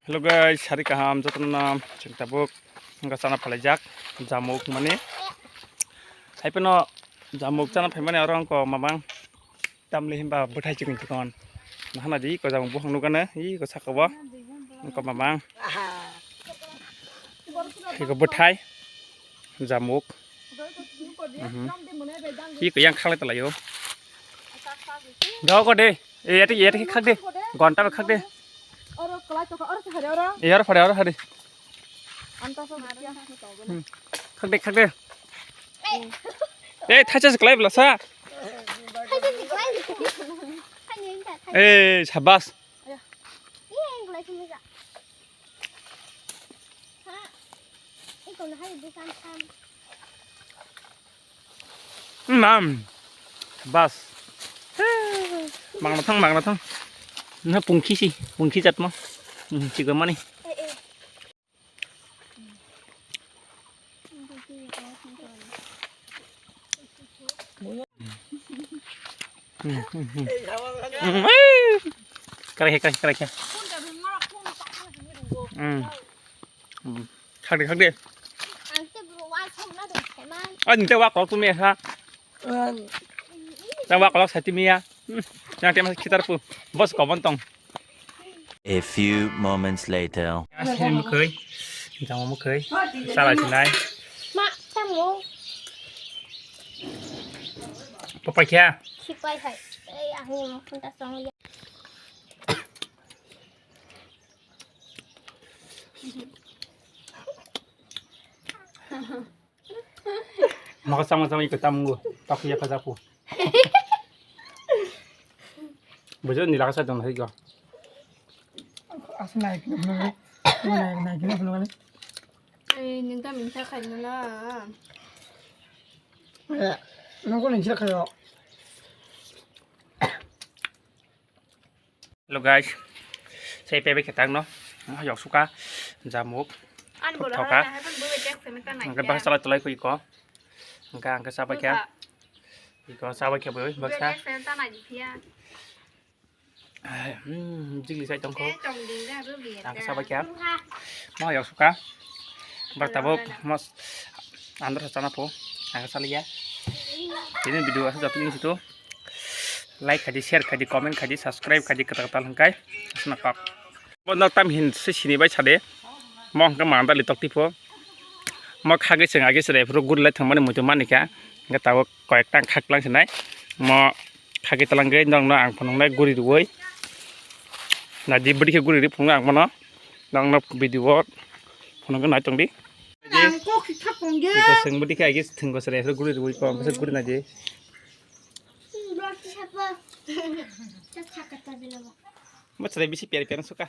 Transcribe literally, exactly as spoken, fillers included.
Hello guys, sari kaham jotono chwng tabuk wngkha chana phalaijak jamuk mani. Hai phano jamuk chana phaimani oro wngkha mamang tamli himba bwthai chikon chikon. Nahana di ko jamuk buphang nukana, i ko saka bo wngkha mamang. Iko bwthai jamuk. Mhm. Iko yang khalai talaio. Doko de. Eh, yati, yati khak de. Gonta khak de. Oro kalai tokha, oro phari, oro. Eh, oro phari, oro phari. Anta sa dia. Hmm. Khak de, khak de. Eh, thacha se kalai bla sa. Eh, sabas. Mam. Bas. Mangna thang, mangna thang. Na pungki si, pungki jatma. Hmm, chikon mani. Hmm, hmm, hmm. Hmm, eh. Karai khe, karai khe, karai khe. Hmm. Hmm. Khak de, khak de. Ah, ninte wak kolok tumia ha. Nang wak kolok sa tumia. Hmm. Nang tema khitar pu. Bos kobon tong. A few moments later. Asini mukhai. Jama mukhai. Sala sinai. Ma, tamo. Papai kya? Sipai hai. Ei, ang ni mo punta song ya. Maka sama sama ikut tamu, tak ya kazapu. Bujur ni laksa dong hai go. Asa naik ni belum ni. Naik ni belum ni. Eh, ninta minta khai na. Eh, nunggu ni jira khai. Hello guys, sai pebe khe tangno, ma yok suka, jamuk, thok thoka. Hwnkhe bahai chalai tolai kho iko. Hwnkhe ang khe chabai khe. Iko chabai khe boi baksa. Hmm, jigli sai tongkho. Ang khe chabai khe. Ma yok suka. Bar tabuk mos andro chana pho. Ang khe chaliya. Ini video asa jatni situ. Like khaidi, share khaidi, comment khaidi, subscribe khaidi, kwtal kwtal hwnkhe aswkno kok. Bono tam hin se sini bai sade. Mo hwnkhe manda litok tipo. Mo khagwi chwng age chwrai phuru guri lai thangmani muitu manikha. Hwnkhe tabuk koyekta khaklang sinai. Mo khagwi talangwi nokno ang phunuknai guri rwui. Naidi bwdikhe guri rwi phunuknai ang bono. Nokno video phunukgwi nai tongdi. Ang kok si thap tong je. Iko chwng bwdikhe age thwngwi chwrai phuru guri rwui kok bwswk guri naidi. Mo chwrai bisi per per suka.